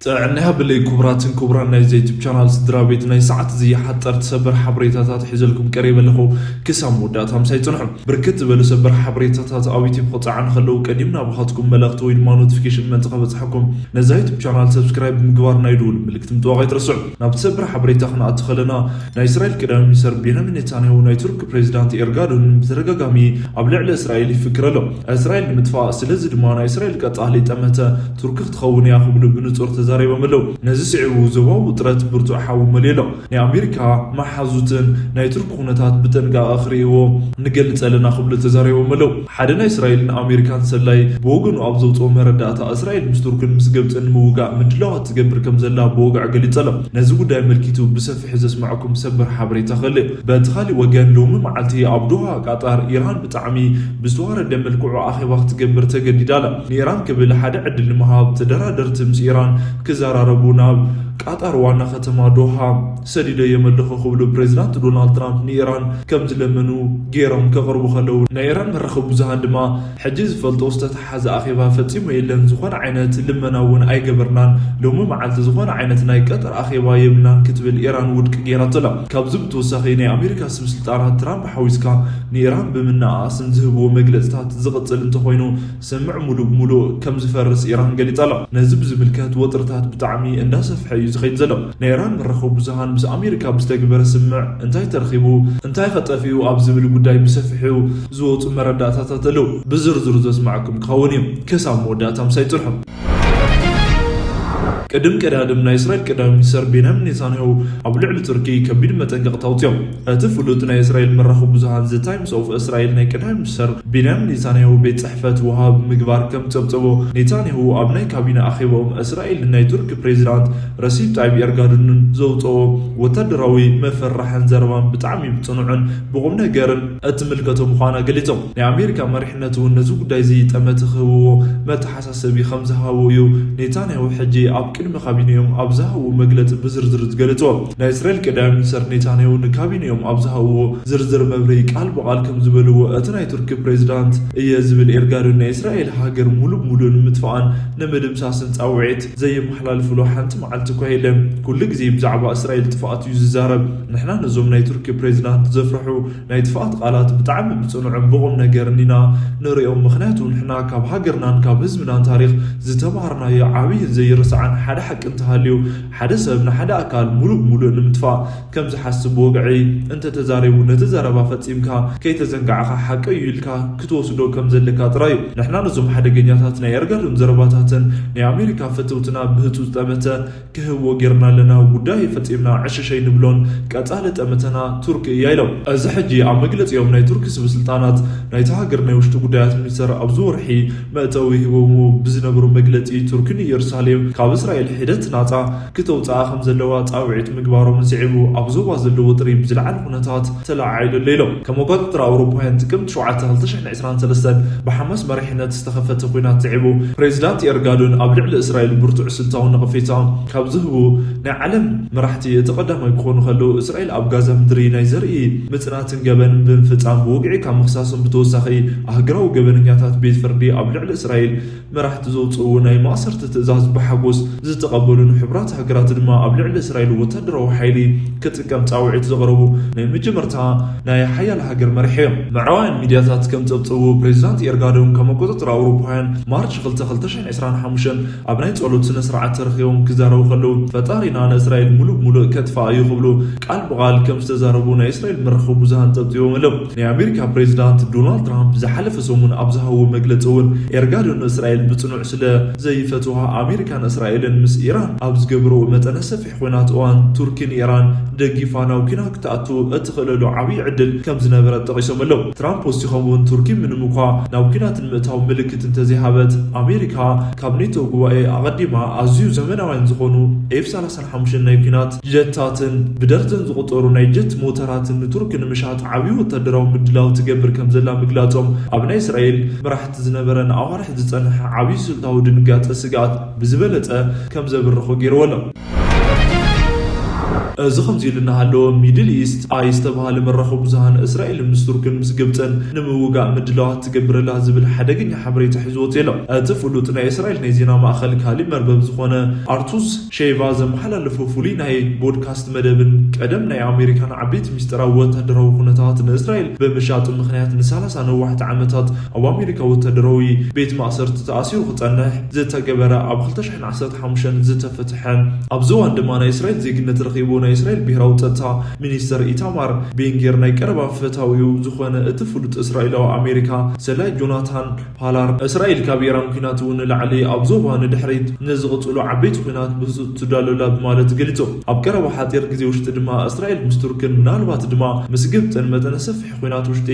ጥዕና ይሃበለይ ክቡራትን ክቡራን ናይዚ ዩቱብ ቻናል ስድራ ቤት፣ ናይ ሰዓት እዚ ሓፀርቲ ሰበር ሓበሬታታት ሒዘልኩም ቀሪበ ኣለኹ። ክሳብ መወዳእታ ምሳይ ፅንሑ። ብርክት ዝበሉ ሰበር ሓበሬታታት ኣብ ዩቱብ ክፀዓኑ ከለዉ ቀዲም ናባኻትኩም መልእኽቲ ወይ ድማ ኖቲፊኬሽን ምእንቲ ከበፅሐኩም ነዛ ዩቱብ ቻናል ሰብስክራይብ ብምግባር ናይ ደወል ምልክት ምጥዋቕ ኣይትረስዑ። ናብቲ ሰበር ሓበሬታ ክንኣቱ ከለና፣ ናይ እስራኤል ቀዳማይ ሚኒስተር ቤንያሚን ኔታንያሁ ናይ ቱርክ ፕሬዚዳንት ኤርጋዶንን ብተደጋጋሚ ኣብ ልዕሊ እስራኤል ይፍክር ኣሎ። እስራኤል ንምጥፋእ፣ ስለዚ ድማ ናይ እስራኤል ቀጻሊ ጠመተ ቱርክ ክትኸውን እያ ክብሉ ብንጹር ተዛሪቦም ኣለዉ። ነዚ ስዒቡ ዞባዊ ውጥረት ብርቱዕ ሓዊ መሊኡ ኣሎ። ናይ ኣሜሪካ መሓዙትን ናይ ቱርክ ኩነታት ብጥንቃቐ ክርእይዎ ንገልጽ ኣለና ክብሉ ተዛሪቦም ኣለዉ። ሓደ ናይ እስራኤልን ኣሜሪካን ሰላይ ብወገኑ ኣብ ዘውፅኦ መረዳእታ፣ እስራኤል ምስ ቱርክን ምስ ግብፅን ንምውጋእ ምድላዋት ትገብር ከም ዘላ ብወግዒ ገሊጹ ኣሎ። ነዚ ጉዳይ ኣመልኪቱ ብሰፊሑ ዘስምዐኩም ሰበር ሓበሬታ ክህሉ። በቲ ካሊእ ወገን፣ ሎሚ መዓልቲ ኣብ ዶሃ ቃጣር፣ ኢራን ብጣዕሚ ብዝተዋረደ መልክዑ ኣኼባ ክትገብር ተገዲዳ ኣላ። ንኢራን ክብል ሓደ ዕድል ንምሃብ፣ ተደራደርቲ ምስ ኢራን ክዘራረቡ ናብ ቃጣር ዋና ከተማ ዶሃ ሰዲደዮም ኣለኹ ክብሉ ፕሬዚዳንት ዶናልድ ትራምፕ ንኢራን ከም ዝለመኑ ገይሮም ከቕርቡ ከለዉ፣ ናይ ኢራን መራኸቢ ብዙሃን ድማ ሕጂ ዝፈልጦ ዝተተሓዘ ኣኼባ ፈጺሙ የለን፣ ዝኾነ ዓይነት ልመና እውን ኣይገበርናን፣ ሎሚ መዓልቲ ዝኾነ ዓይነት ናይ ቀጠር ኣኼባ የብልናን ክትብል ኢራን ውድቂ ገይራቶ ኣላ። ካብዚ ብተወሳኺ፣ ናይ ኣሜሪካ ሰብ ስልጣናት ትራምፕ ሓዊስካ ንኢራን ብምንኣኣስን ዝህብዎ መግለጽታት ዝቕጽል እንተኾይኑ፣ ስምምዕ ሙሉእ ብሙሉእ ከም ዝፈርስ ኢራን ገሊጻ ኣላ። ነዚ ብዝምልከት ወጥርታት ብጣዕሚ እንዳሰፍሐ እዩ ዝኸይድ ዘሎ። ናይ ኢራን መራኸቢ ብዙሃን ምስ ኣሜሪካ ብዝተግበረ ስምምዕ እንታይ ተረኺቡ፣ እንታይ ከ ጠፊኡ ኣብ ዝብል ጉዳይ ብሰፊሑ ዝወፁ መረዳእታታት ኣለዉ። ብዝርዝሩ ዘስማዕኩም ክኸውን እዩ። ክሳብ መወዳእታ ምሳይ ጽንሑ። ቅድም ቀዳድም ናይ እስራኤል ቀዳማይ ሚኒስተር ቤንያሚን ኔታንያሁ ኣብ ልዕሊ ቱርኪ ከቢድ መጠንቀቕታ ኣውፅኦም። እቲ ፍሉጥ ናይ እስራኤል መራኸቢ ብዙሃን ዘ ታይምስ ኦፍ እስራኤል ናይ ቀዳማይ ሚኒስተር ቤንያሚን ኔታንያሁ ቤት ጽሕፈት ወሃብ ምግባር ከም ጸብጸቦ፣ ኔታንያሁ ኣብ ናይ ካቢነ ኣኼባኦም እስራኤልን ናይ ቱርኪ ፕሬዚዳንት ረሲፕ ጣይብ ኤርጋዶንን ዘውፅኦ ወታደራዊ መፈራሕን ዘረባን ብጣዕሚ ብጽኑዕን ብቁም ነገርን እትምልከቶ ምዃና ገሊጾም። ናይ ኣሜሪካ መሪሕነት እውን ነዚ ጉዳይ እዚ ጠመተ ክህብዎ መተሓሳሰቢ ከም ዝሃቡ እዩ ኔታንያሁ ሕጂ ኣብ ቅድሚ ካቢኔኦም ኣብ ዝሃብዎ መግለጺ ብዝርዝር ዝገለጽዎ። ናይ እስራኤል ቀዳማይ ሚኒስተር ኔታንያሁ ንካቢኔኦም ኣብ ዝሃብዎ ዝርዝር መብርሂ፣ ቃል ብቓል ከም ዝበልዎ፣ እቲ ናይ ቱርኪ ፕሬዚዳንት እየ ዝብል ኤርጋዶን ናይ እስራኤል ሃገር ሙሉእ ብሙሉእ ንምጥፋኣን ንምድምሳስን ጻውዒት ዘየመሓላልፍሉ ሓንቲ መዓልቲ እኳ የለን። ኩሉ ግዜ ብዛዕባ እስራኤል ጥፍኣት እዩ ዝዛረብ። ንሕና ነዞም ናይ ቱርኪ ፕሬዚዳንት ዘፍርሑ ናይ ጥፍኣት ቃላት ብጣዕሚ ብጽኑዕን ብቑም ነገርን ኢና ንርእዮም። ምኽንያቱ ንሕና ካብ ሃገርናን ካብ ህዝብናን ታሪኽ ዝተማሃርናዮ ዓብይን ዘይርሳዕን ሓደ ሓቂ እንተሃልዩ፣ ሓደ ሰብ ንሓደ ኣካል ሙሉእ ብሙሉእ ንምጥፋእ ከም ዝሓስብ ብወግዒ እንተተዛሪቡ፣ ነቲ ዘረባ ፈጺምካ ከይተዘንጋዕካ ሓቂ እዩ ኢልካ ክትወስዶ ከም ዘለካ ጥራይ እዩ። ንሕና ነዞም ሓደገኛታት ናይ ኤርጋዶን ዘረባታትን ናይ ኣሜሪካ ፈተውትና ብህጹጽ ጠመተ ክህብዎ ጌርና ኣለና። ጉዳይ ፈጺምና ዕሽሽ ኣይንብሎን። ቀጻሊ ጠመተና ቱርኪ እያ ኢሎም። እዚ ሕጂ ኣብ መግለጺኦም ናይ ቱርኪ ስብ ስልጣናት ናይቲ ሃገር ናይ ውሽጢ ጉዳያት ሚኒስተር ኣብዚ ወርሒ መእተዊ ሂቦምዎ ብዝነበሩ መግለጺ፣ ቱርኪ ንኢየሩሳሌም ካብ እስራኤል ሒደት ናጻ ክተውጽኣ ከም ዘለዋ ጻውዒት ምግባሮም ስዒቡ፣ ኣብ ዞባ ዘሎ ወጥሪ ብዝለዓለ ኩነታት ተለዓዒሉ ኣሎ ኢሎም። ከም ኣቆጻጽራ ኣውሮፓውያን ጥቅምቲ ሸውዓተ ክልተ ሽሕን ዕስራን ሰለስተን ብሓማስ መሪሕነት ዝተኸፈተ ኲናት ስዒቡ፣ ፕሬዚዳንት ኤርጋዶን ኣብ ልዕሊ እስራኤል ብርቱዕ ስልታዊ ነቐፌታ ካብ ዝህቡ ናይ ዓለም መራሕቲ እቲ ቀዳማይ ክኾኑ ከለዉ፣ እስራኤል ኣብ ጋዛ ምድሪ ናይ ዘርኢ ምጽናትን ገበንን ብምፍጻም ብወግዒ ካብ ምኽሳሶም ብተወሳኺ፣ ኣህግራዊ ገበነኛታት ቤት ፍርዲ ኣብ ልዕሊ እስራኤል መራሕቲ ዘውፅእዎ ናይ ማእሰርቲ ትእዛዝ ብሓጎስ ዝተቐበሉን፣ ሕቡራት ሃገራት ድማ ኣብ ልዕሊ እስራኤል ወታደራዊ ሓይሊ ክጥቀም ጻውዒት ዘቕረቡ ናይ መጀመርታ ናይ ሓያል ሃገር መራሒ እዮም። ምዕራባውያን ሚድያታት ከም ጸብጸቡ፣ ፕሬዚዳንት ኤርጋዶን ከም ኣቆጻጽራ ኣውሮፓውያን ማርች ክልተ ክልተ ሽሕን ዕስራን ሓሙሽተን ኣብ ናይ ጸሎት ስነ ስርዓት ተረኺቦም ክዛረቡ ከለዉ፣ ፈጣሪና ንእስራኤል ሙሉእ ብሙሉእ ከጥፍኣ እዩ ክብሉ ቃል ብቓል ከም ዝተዛረቡ ናይ እስራኤል መራኸቢ ብዙሃን ጸብጺቦም ኣለዉ። ናይ ኣሜሪካ ፕሬዚዳንት ዶናልድ ትራምፕ ዝሓለፈ ሰሙን ኣብ ዝሃብዎ መግለጺ እውን፣ ኤርጋዶን ንእስራኤል ብጽኑዕ ስለ ዘይፈትዋ፣ ኣሜሪካን እስራኤልን ምስ ኢራን ኣብ ዝገብርኦ መጠነ ሰፊሕ ኲናት እዋን፣ ቱርኪ ንኢራን ደጊፋ ናብ ኲናት ክትኣቱ እትኽእለሉ ዓብዪ ዕድል ከም ዝነበረ ጠቒሶም ኣለዉ። ትራምፕ ወሲኾም እውን፣ ቱርኪ ምንም እኳ ናብ ኲናት ንምእታው ምልክት እንተዘይሃበት፣ ኣሜሪካ ካብ ኔቶ ጉባኤ ኣቐዲማ ኣዝዩ ዘመናውያን ዝኾኑ ኤፍ ሰላሳን ሓሙሽተን ናይ ኲናት ጀታትን ብደርዘን ዝቑጸሩ ናይ ጀት ሞተራትን ንቱርኪ ንምሻጥ ዓብዪ ወታደራዊ ምድላው ትገብር ከም ዘላ ምግላጾም፣ ኣብ ናይ እስራኤል መራሕቲ ዝነበረ ንኣዋርሕ ዝጸንሐ ዓብዪ ስልታዊ ድንጋጸ ስግኣት ብዝበለጸ ከም ዘብርኾ ገይርዎ ኣሎ። እዚ ከምዚ ኢሉ እናሃለወ፣ ሚድል ኢስት ኣይ ዝተባሃለ መራኸቢ ብዙሃን፣ እስራኤል ምስ ቱርክን ምስ ግብፅን ንምውጋእ ምድላዋት ትገብር ኣላ ዝብል ሓደገኛ ሓበሬታ ሒዝዎ ወፂኡ ኣሎ። እቲ ፍሉጥ ናይ እስራኤል ናይ ዜና ማእኸል ካሊ መርበብ ዝኾነ ኣርቱስ ሼቫ ዘመሓላለፎ ፍሉይ ናይ ቦድካስት መደብን፣ ቀደም ናይ ኣሜሪካን ዓበይቲ ሚስጥራዊ ወታደራዊ ኩነታት ንእስራኤል ብምሻጡ ምኽንያት ንሰላሳ ነዋሕቲ ዓመታት ኣብ ኣሜሪካ ወታደራዊ ቤት ማእሰርቲ ተኣሲሩ ክጸንሕ ዝተገበረ፣ ኣብ ክልተ ሽሕን ዓሰርተ ሓሙሽተን ዝተፈትሐ፣ ኣብዚ እዋን ድማ ናይ እስራኤል ዜግነት ረኺቡ፣ ናይ እስራኤል ብሄራዊ ጸጥታ ሚኒስተር ኢታማር ቤንጌር ናይ ቀረባ ፈታዊኡ ዝኾነ እቲ ፍሉጥ እስራኤላዊ ኣሜሪካ ሰላይ ጆናታን ፓላር፣ እስራኤል ካብ ኢራን ኲናት እውን ንላዕሊ ኣብ ዞባ ንድሕሪት ንዝቕጽሉ ዓበይቲ ኲናት ብህጹጽ ትዳሎ ኣላ ብማለት ገሊጹ። ኣብ ቀረባ ሓጺር ግዜ ውሽጢ ድማ እስራኤል ምስ ቱርክን ምናልባት ድማ ምስ ግብጽን መጠነ ሰፊሕ ኲናት ውሽጢ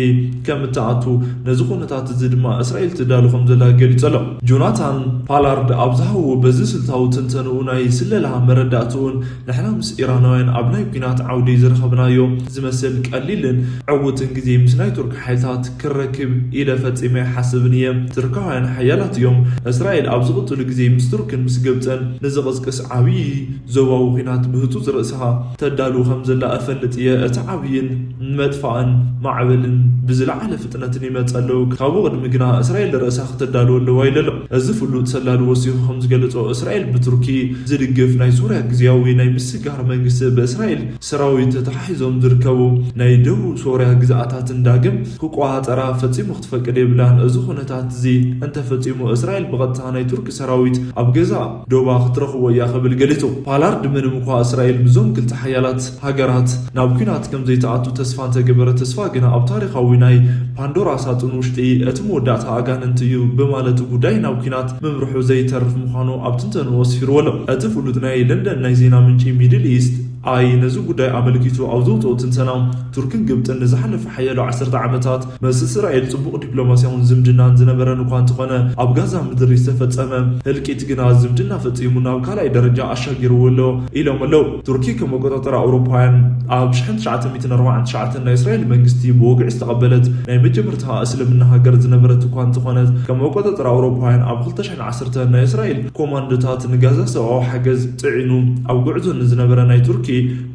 ከም እትኣቱ፣ ነዚ ኩነታት እዚ ድማ እስራኤል ትዳሎ ከም ዘላ ገሊጹ ኣሎ። ጆናታን ፓላርድ ኣብ ዝሃብዎ በዚ ስልታዊ ትንተንኡ፣ ናይ ስለላ መረዳእትኡን ንሕና ምስ ኢራናውያን ኣብ ናይ ኲናት ዓውዲ ዝረኸብናዮ ዝመስል ቀሊልን ዕዉትን ግዜ ምስ ናይ ቱርክ ሓይልታት ክረክብ ኢለ ፈጺመ ኣይሓስብን እየ። ቱርካውያን ሓያላት እዮም። እስራኤል ኣብ ዝቕጽሉ ግዜ ምስ ቱርክን ምስ ግብጽን ንዝቕስቀስ ዓብዪ ዞባዊ ኲናት ብህጹጽ ርእሳ ተዳሉ ከም ዘላ እፈልጥ እየ። እቲ ዓብይን መጥፋእን ማዕበልን ብዝለዓለ ፍጥነትን ይመጽእ ኣሎ። ካብኡ ቅድሚ ግና እስራኤል ርእሳ ክተዳሉ ኣለዋ ኢለ ኣሎ። እዚ ፍሉጥ ሰላሊ ወሲኹ ከም ዝገለጾ፣ እስራኤል ብቱርኪ ዝድግፍ ናይ ሶርያ ግዝያዊ ናይ ምስግጋር መንግስቲ ብእስራኤል ሰራዊት ተተሓሒዞም ዝርከቡ ናይ ደቡብ ሶርያ ግዝኣታትን ዳግም ክቆጻጸራ ፈጺሙ ክትፈቅድ የብላን። እዚ ኩነታት እዚ እንተፈጺሙ፣ እስራኤል ብቐጥታ ናይ ቱርኪ ሰራዊት ኣብ ገዛእ ዶባ ክትረኽቦ እያ ክብል ገሊጹ። ፓላርድ ምንም እኳ እስራኤል ምስዞም ክልተ ሓያላት ሃገራት ናብ ኲናት ከም ዘይትኣቱ ተስፋ እንተገበረ፣ ተስፋ ግና ኣብ ታሪኻዊ ናይ ፓንዶራ ሳጥን ውሽጢ እቲ መወዳእታ ኣጋንንቲ እዩ ብማለት፣ ጉዳይ ናብ ኲናት ምምርሑ ዘይተርፍ ምዃኑ ኣብ ትንተንኡ ኣስፊርዎ ኣሎ። እቲ ፍሉጥ ናይ ለንደን ናይ ዜና ምንጪ ሚድል ኢስት ኣይ ነዚ ጉዳይ ኣመልኪቱ ኣብ ዘውፅኦ ትንተና፣ ቱርክን ግብፅን ንዝሓለፈ ሓያሎ ዓሰርተ ዓመታት ምስ እስራኤል ፅቡቕ ዲፕሎማስያውን ዝምድናን ዝነበረን እኳ እንተኾነ፣ ኣብ ጋዛ ምድሪ ዝተፈጸመ ህልቂት ግና ዝምድና ፈጺሙ ናብ ካልኣይ ደረጃ ኣሻጊርዎ ኣሎ ኢሎም ኣለዉ። ቱርኪ ከም ኣቆጻጽራ ኣውሮፓውያን ኣብ ሽሕን ትሽዓተ ሚእትን ኣርባዓን ትሽዓተን ናይ እስራኤል መንግስቲ ብወግዒ ዝተቐበለት ናይ መጀመርታ እስልምና ሃገር ዝነበረት እኳ እንተኾነት፣ ከም ኣቆጻጽራ ኣውሮፓውያን ኣብ ክልተ ሽሕን ዓሰርተን ናይ እስራኤል ኮማንዶታት ንጋዛ ሰብኣዊ ሓገዝ ጽዒኑ ኣብ ጉዕዞ ንዝነበረ ናይ ቱርኪ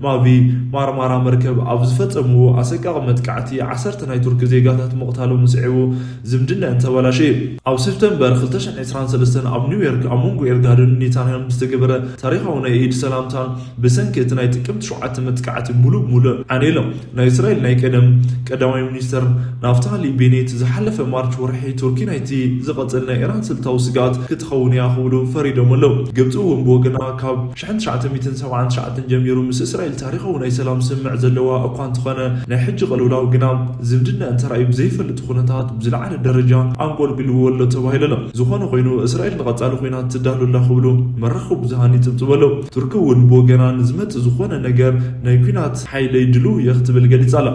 ማቪ ማርማራ መርከብ ኣብ ዝፈጸምዎ ኣሰቃቒ መጥቃዕቲ ዓሰርተ ናይ ቱርኪ ዜጋታት ምቕታሎም ስዒቡ ዝምድና እንተበላሸ እዩ። ኣብ ሰፕተምበር ክልተ ሽሕን ዕስራን ሰለስተን ኣብ ኒውዮርክ ኣብ መንጎ ኤርጋንን ኔታንያሁን ብዝተገበረ ታሪኻዊ ናይ ኢድ ሰላምታ፣ ብሰንኪ እቲ ናይ ጥቅምቲ ሸውዓተ መጥቃዕቲ ሙሉእ ብሙሉእ ዓንየሎም። ናይ እስራኤል ናይ ቀደም ቀዳማይ ሚኒስተር ናፍታሊ ቤኔት ዝሓለፈ ማርች ወርሒ፣ ቱርኪ ናይቲ ዝቐጽል ናይ ኢራን ስልታዊ ስግኣት ክትኸውን እያ ክብሉ ፈሪዶም ኣለዉ። ግብጺ እውን ብወገና ካብ ሽሕን ትሽዓተ ሚእትን ሰብዓን ትሽዓተን ጀሚሩ ምስ እስራኤል ታሪኻዊ ናይ ሰላም ስምምዕ ዘለዋ እኳ እንተኾነ፣ ናይ ሕጂ ቅልውላው ግና ዝምድና እንተራእዩ ብዘይፈልጥ ኩነታት ብዝለዓለ ደረጃ ኣንቆልቂልዎ ኣሎ ተባሂሉ ኣሎ። ዝኾነ ኮይኑ፣ እስራኤል ንቐጻሊ ኩናት ትዳሎ ኣላ ክብሉ መራኸቢ ብዙሃን ይጽብጽቡ ኣለዉ። ቱርኪ እውን ብወገና ንዝመጽእ ዝኾነ ነገር ናይ ኩናት ሓይለይ ድሉው እየ ክትብል ገሊጻ ኣላ።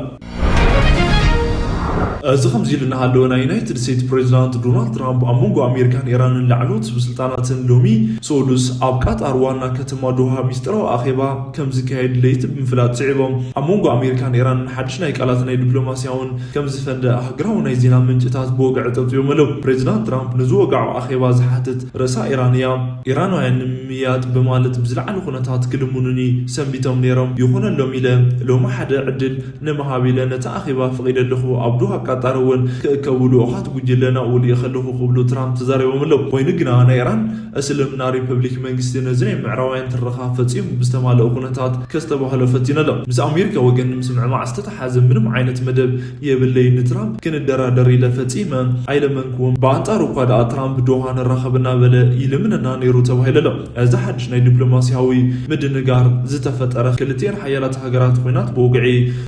እዚ ከምዚ ኢሉ እናሃለወ፣ ናይ ዩናይትድ ስቴትስ ፕሬዚዳንት ዶናልድ ትራምፕ ኣብ መንጎ ኣሜሪካን ኢራንን ላዕለዎት ሰበስልጣናትን ሎሚ ሰሉስ ኣብ ቃጣር ዋና ከተማ ዶሃ ሚስጥራዊ ኣኼባ ከም ዝካየድ ለይቲ ብምፍላጥ ስዒቦም፣ ኣብ መንጎ ኣሜሪካን ኢራንን ሓድሽ ናይ ቃላት ናይ ዲፕሎማስያውን ከም ዝፈንደ ሃገራዊ ናይ ዜና ምንጭታት ብወግዒ ጸብጺቦም ኣለዉ። ፕሬዚዳንት ትራምፕ ንዝወግዓዊ ኣኼባ ዝሓትት ርእሳ ኢራን እያ። ኢራናውያን ንምምያጥ ብማለት ብዝለዓለ ኩነታት ክልምኑኒ ሰንቢቶም ነይሮም። ይኹነሎም ኢለ ሎሚ ሓደ ዕድል ንምሃብ ኢለ ነቲ ኣኼባ ፈቒደ ኣለኹ። ኣብ ዶሃ ቃጣር እውን ክእከቡ ልኡኻት ጉጅለ ናብኡ ልኢኸ ኣለኹ ክብሉ ትራምፕ ተዛሪቦም ኣለዉ። ኮይኑ ግና ናይ ኢራን እስልምና ሪፐብሊክ መንግስቲ ነዚ ናይ ምዕራባውያን ትረኻ ፈጺሙ ብዝተማልኦ ኩነታት ከስተባህሎ ፈቲኑ ኣሎ። ምስ ኣሜሪካ ወገን ንምስምዕማዕ ዝተተሓዘ ምንም ዓይነት መደብ የብለይ። ንትራምፕ ክንደራደር ኢለ ፈጺመ ኣይለመንክዎን። ብኣንጻሩ እኳ ደኣ ትራምፕ ዶሃ ንራኸብ እናበለ ይልምነና ነይሩ ተባሂሉ ኣሎ። እዚ ሓድሽ ናይ ዲፕሎማስያዊ ምድንጋር ዝተፈጠረ፣ ክልቲኤን ሓያላት ሃገራት ኲናት ብወግዒ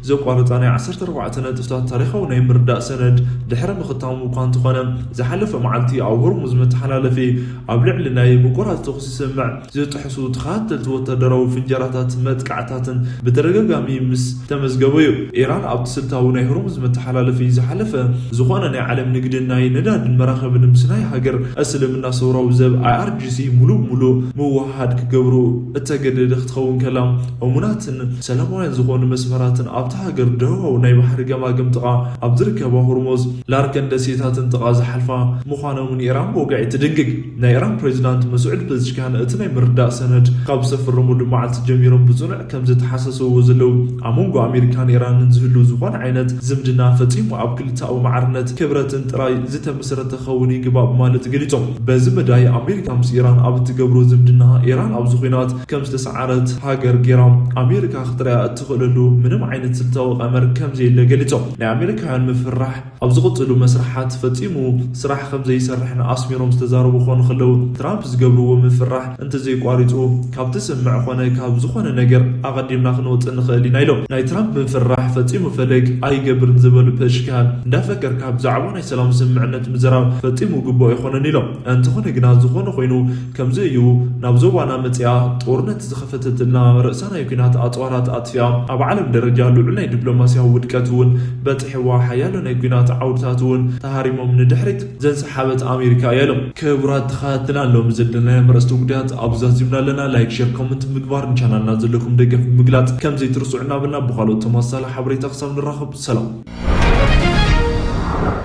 ዘቋረጻ ናይ ዓሰርተ ኣርባዕተ ነጥብታት ታሪኻዊ ናይ ምርዳእ ሰነድ ድሕሪ ምኽታሙ እኳ እንተኾነ፣ ዝሓለፈ መዓልቲ ኣብ ሆርሙዝ መተሓላለፊ ኣብ ልዕሊ ናይ ምቁራጽ ተኹሲ ስምምዕ ዝጥሕሱ ተኸታተልቲ ወታደራዊ ፍንጀራታት መጥቃዕታትን ብተደጋጋሚ ምስ ተመዝገበ እዩ። ኢራን ኣብቲ ስልታዊ ናይ ሆርሙዝ መተሓላለፊ ዝሓለፈ ዝኾነ ናይ ዓለም ንግድን ናይ ነዳድን መራኸብን ምስ ናይ ሃገር እስልምና ሰውራዊ ዘብ ኣይ ኣር ጂ ሲ ሙሉእ ብሙሉእ ምውህሃድ ክገብሩ እተገደደ ክትኸውን ከላ፣ እሙናትን ሰላማውያን ዝኾኑ መስመራትን ኣብቲ ሃገር ደቡባዊ ናይ ባሕሪ ገማግም ጥቓ ኣብ ዝርከብ ዞባ ሆርሙዝ ላርከን ደሴታትን ጥቓ ዝሓልፋ ምዃኖምን ኢራን ብወግዒ ትድንግግ። ናይ ኢራን ፕሬዚዳንት መስዑድ ፐዚሽኪያን እቲ ናይ ምርዳእ ሰነድ ካብ ዝተፈረሙሉ መዓልቲ ጀሚሮም ብጽኑዕ ከም ዝተሓሳሰብዎ ዘለዉ፣ ኣብ መንጎ ኣሜሪካን ኢራንን ዝህሉ ዝኾነ ዓይነት ዝምድና ፈጺሙ ኣብ ክልተኣዊ ማዕርነት ክብረትን ጥራይ ዝተመስረተ ክኸውን ይግባእ ብማለት ገሊጾም። በዚ መዳይ ኣሜሪካ ምስ ኢራን ኣብ እትገብሮ ዝምድና ኢራን ኣብዚ ኲናት ከም ዝተሰዓረት ሃገር ገይራ ኣሜሪካ ክትረያ እትኽእለሉ ምንም ዓይነት ስልታዊ ቀመር ከም ዘየለ ገሊጾም። ናይ ኣሜሪካውያን ምፍራሕ ኣብ ዝቕጽሉ መስርሓት ፈጺሙ ስራሕ ከም ዘይሰርሕን ኣስሚሮም ዝተዛረቡ ክኾኑ ከለዉ፣ ትራምፕ ዝገብርዎ ምፍራሕ እንተዘይቋሪጹ ካብ ትስምዕ ኾነ ካብ ዝኾነ ነገር ኣቐዲምና ክንወጽእ ንኽእል ኢና ኢሎም። ናይ ትራምፕ ምፍራሕ ፈጺሙ ፈለግ ኣይገብርን ዝበሉ ፐሽኪያን፣ እንዳፈከርካ ብዛዕባ ናይ ሰላም ስምምዕነት ምዝራብ ፈጺሙ ግቡእ ኣይኾነን ኢሎም። እንተኾነ ግና ዝኾነ ኮይኑ ከምዚ እዩ ናብ ዞባና መጽያ ጦርነት ዝኸፈተትልና ርእሳ ናይ ኲናት ኣጽዋራት ኣጥፊኣ ኣብ ዓለም ደረጃ ልዑል ናይ ዲፕሎማስያዊ ውድቀት እውን በጺሕዋ ሓያሎ ናይ ኲናት ዓውድታት እውን ተሃሪሞም ንድሕሪት ዘንሰሓበት ኣሜሪካ እያ ኢሎም። ክቡራት ተኸታተልና ሎም ዘለናዮም ርእስተ ጉዳያት ኣብዚ ዛዚምና ኣለና። ላይክ፣ ሼር፣ ኮመንት ምግባር ንቻናልና ዘለኩም ደገፍ ምግላጽ ከም ዘይትርስዑ እናበልና ብኻልኦት ተመሳሳሊ ሓበሬታ ክሳብ ንራኸብ ሰላም።